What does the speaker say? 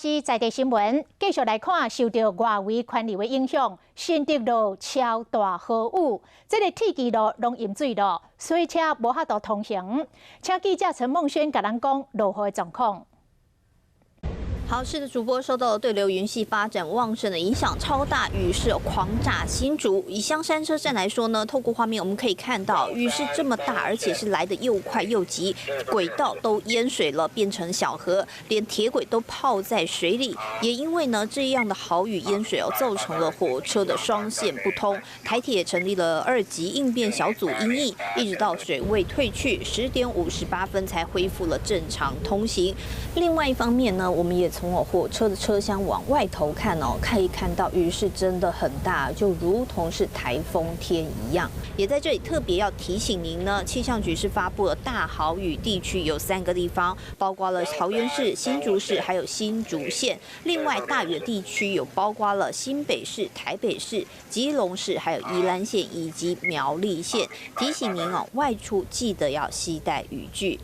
是在地新聞，繼續來看受著外圍環流的影響，新竹落超大豪雨，這个鐵支路攏淹水咯，水車無法度通行。請記者陳夢軒共咱講落雨的狀況。好，是的，主播，受到了對流雲系發展旺盛的影響，超大雨勢狂炸新竹。以香山車站來說呢，透過畫面我們可以看到，雨勢這麼大，而且是來得又快又急，軌道都淹水了，變成小河，連鐵軌都泡在水裡。也因為呢這樣的豪雨淹水哦，造成了火車的雙線不通。台鐵成立了二級應變小組因應，一直到水位退去，10點58分才恢復了正常通行。另外一方面呢，我們也從火車的車廂往外頭看哦，可以看到雨勢真的很大，就如同是颱風天一樣。也在這裡特別要提醒您呢，氣象局是發布了大豪雨地區有三個地方，包括了桃園市、新竹市還有新竹縣。另外大雨的地區有包括了新北市、台北市、基隆市，還有宜蘭縣以及苗栗縣。提醒您哦，外出記得要攜帶雨具。